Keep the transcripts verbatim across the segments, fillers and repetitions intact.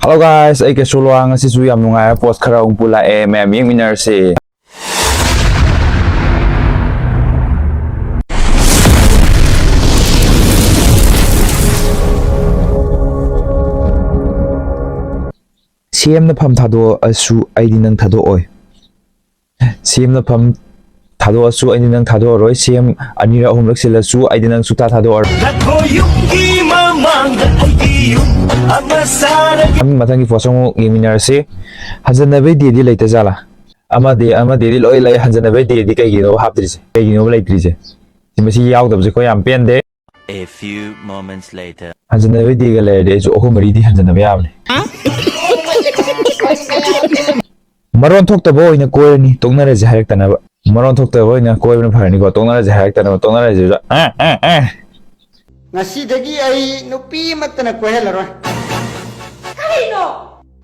Hello guys, ꯑꯩ ꯀꯦꯁꯣ ꯂꯣꯍꯥ꯫ ꯉꯁꯤꯁꯨ ꯌꯥꯝ ꯅꯨꯡꯉꯥꯏꯕ ꯄꯣꯁ ꯈꯔ ꯑꯃꯨꯛ ꯄꯨꯂꯥꯛꯑꯦ, ꯃꯌꯥꯝ ꯌꯦꯡꯃꯤꯟꯅꯔꯁꯤ꯫ ꯁꯤ ꯑꯦꯝꯅ ꯐꯝ ꯊꯥꯗꯣꯛꯑꯁꯨ ꯑꯩꯗꯤ ꯅꯪ ꯊꯥꯗꯣꯛꯑꯣꯏ꯫ ꯁꯤ ꯑꯦꯝꯅ ꯐꯝ ꯊꯥꯗꯣꯛꯑꯁꯨ ꯑꯩꯗꯤ ꯅꯪ ꯊꯥꯗꯣꯛꯑꯔꯣꯏ꯫ ꯁꯤ ꯑꯦꯝ ꯑꯅꯤꯔꯛ ꯑꯍꯨꯝꯂꯛ ꯁꯤꯜꯂꯁꯨ ꯑꯩꯗꯤ ꯅꯪ ꯁꯨꯛꯊꯥ ꯊꯥꯗꯣꯛꯑꯔꯣꯏ꯫ ꯅꯈꯣꯏ ꯌꯨꯝꯒꯤ ꯃꯃꯥꯡꯗ ꯑꯩꯒꯤ ꯌꯨꯝ ꯑꯃ ꯁꯥꯔꯒꯦ꯫ ꯃꯊꯪꯒꯤ ꯄꯣꯁ ꯑꯃꯨꯛ ꯌꯦꯡꯃꯤꯟꯅꯔꯁꯤ꯫ ꯍꯟꯖꯟꯅꯕꯩ ꯗꯦꯗꯤ ꯂꯩꯇ ꯖꯥꯠꯂꯥ? ꯑꯃꯗꯤ, ꯑꯃꯗꯤꯗꯤ ꯂꯣꯏ ꯂꯩ, ꯍꯟꯖꯟꯅꯕꯩ ꯗꯦꯗꯤ ꯀꯩꯒꯤꯅꯣ ꯍꯥꯞꯇ꯭ꯔꯤꯁꯦ? ꯀꯩꯒꯤꯅꯣꯕ ꯂꯩꯇ꯭ꯔꯤꯁꯦ? ꯁꯤ ꯃꯁꯤ ꯌꯥꯎꯗꯕꯁꯦ ꯑꯩꯈꯣꯏ ꯌꯥꯝ ꯄꯦꯟꯗꯦ꯫ A few moments later. ꯍꯟꯖꯟꯅꯕꯩ ꯗꯦꯒ ꯂꯩꯔꯗꯤ ꯑꯩꯁꯨ ꯑꯍꯨꯝ ꯃꯔꯤꯗꯤ ꯍꯟꯖꯟꯅꯕ ꯌꯥꯕꯅꯦ꯫ ꯃꯔꯣꯟ ꯊꯣꯛꯇꯕ ꯑꯣꯏꯅ ꯀꯣꯏꯔꯅꯤ, ꯇꯣꯛꯅꯔꯁꯦ ꯍꯥꯏꯔꯛꯇꯅꯕ꯫ ꯃꯔꯣꯟ ꯊꯣꯛꯇꯕ ꯑꯣꯏꯅ ꯀꯣꯏꯕꯅ ꯐꯔꯅꯤꯀꯣ, ꯇꯣꯛꯅꯔꯁꯦ ꯍꯥꯏꯔꯛꯇꯅꯕ, ꯇꯣꯛꯅꯔꯁꯦ꯫ ꯑ, ꯑ, ꯑ꯫ ꯉꯁꯤꯗꯒꯤ ꯑꯩ ꯅꯨꯄꯤ ꯑꯃꯠꯇꯅ ꯀꯣꯏꯍꯜꯂꯔꯣꯏ꯫ ꯀꯔꯤꯅꯣ?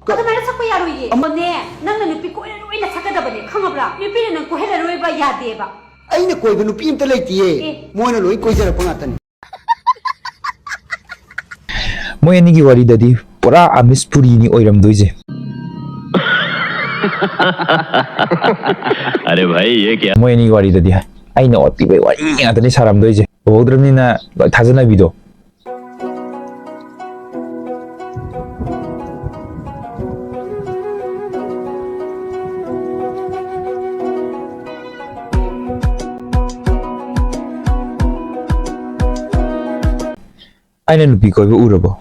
ꯀ- ꯑꯗꯨꯃꯥꯏꯅ ꯁꯛꯄ ꯌꯥꯔꯣꯏꯌꯦ꯫ ꯑꯃꯅꯦ, ꯅꯪꯅ ꯅꯨꯄꯤ ꯀꯣꯏꯔꯔꯣꯏꯅ ꯁꯛꯀꯗꯕꯅꯦ, ꯈꯪꯉꯕ꯭ꯔꯥ? ꯅꯨꯄꯤꯅ ꯅꯪ ꯀꯣꯏꯍꯜꯂꯔꯣꯏꯕ ꯌꯥꯗꯦꯕ꯫ ꯑꯩꯅ ꯀꯣꯏꯕ ꯅꯨꯄꯤ ꯑꯝꯇ ꯂꯩꯇꯤꯌꯦ꯫ ꯑꯦ꯫ ꯃꯣꯏꯅ ꯂꯣꯏ ꯀꯣꯏꯖꯔꯛꯄ ꯉꯥꯛꯇꯅꯤ꯫ ꯃꯣꯏ ꯑꯅꯤꯒꯤ ꯋꯥꯔꯤꯗꯗꯤ ꯄꯨꯔꯥ ꯑꯃꯤꯁ ꯄꯨꯔꯤꯅꯤ ꯑꯣꯏꯔꯝꯗꯣꯏꯁꯦ꯫ अरे भाई, ये क्या? ꯃꯣꯏ ꯑꯅꯤꯒꯤ ꯋꯥꯔꯤꯗꯗꯤ ꯑꯩꯅ ꯑꯣꯠꯄꯤꯕꯩ ꯋꯥꯔꯤ ꯉꯥꯛꯇꯅꯤ ꯁꯥꯔꯝꯗꯣꯏꯁꯦ꯫ ꯎꯍꯧꯗ꯭ꯔꯕꯅꯤꯅ ꯂꯣꯏ ꯊꯥꯖꯅꯕꯤꯗꯣ꯫ ꯑꯩꯅ ꯅꯨꯄꯤ ꯀꯣꯏꯕ ꯎꯔꯕꯣ?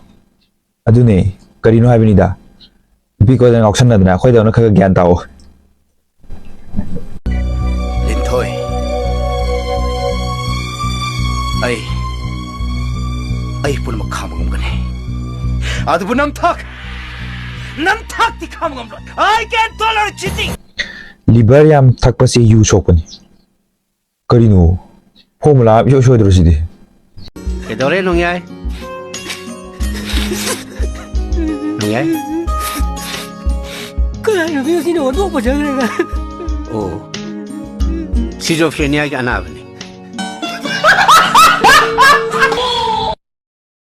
ꯑꯗꯨꯅꯦ, ꯀꯔꯤꯅꯣ ꯍꯥꯏꯕꯅꯤꯗ꯫ ꯅꯨꯄꯤ ꯀꯣꯏꯗꯅ ꯉꯥꯎꯁꯟꯅꯗꯅ ꯑꯩꯈꯣꯏꯗꯧꯅ ꯈꯔ ꯈꯔ ꯒ꯭ꯌꯥꯟ ꯇꯥꯑꯣ꯫ ꯂꯤꯟꯊꯣꯏ, ꯑꯩ, ꯑꯩ ꯄꯨꯝꯅꯃꯛ ꯈꯥꯡꯕ ꯉꯝꯒꯅꯤ, ꯑꯗꯨꯕꯨ ꯅꯝꯊꯥꯛ, ꯅꯝꯊꯥꯛꯇꯤ ꯈꯥꯡꯕ ꯉꯝꯂꯣꯏ꯫ I can tolerate cheating. Liver ꯌꯥꯝ ꯊꯛꯄꯁꯦ ꯌꯨ ꯁꯣꯛꯄꯅꯤ꯫ ꯀꯔꯤꯅꯣ? ꯐꯣꯔꯃꯨꯂꯥ ꯑꯃ ꯏꯁꯣꯏ ꯁꯣꯏꯗ꯭ꯔꯣ ꯁꯤꯗꯤ? ꯀꯩꯗꯧꯔꯦ, ꯅꯣꯡꯌꯥꯏ? ꯅꯣꯡꯌꯥꯏ? ꯀꯅꯥꯅꯣ ꯃꯤ ꯑꯁꯤꯅ ꯑꯣꯟꯊꯣꯛꯄ ꯆꯪꯈ꯭ꯔꯦ? ꯑꯣ, ꯁꯤꯖꯣꯐ꯭ꯔꯦꯅꯤꯌꯥꯒꯤ ꯑꯅꯥꯕꯅꯤ꯫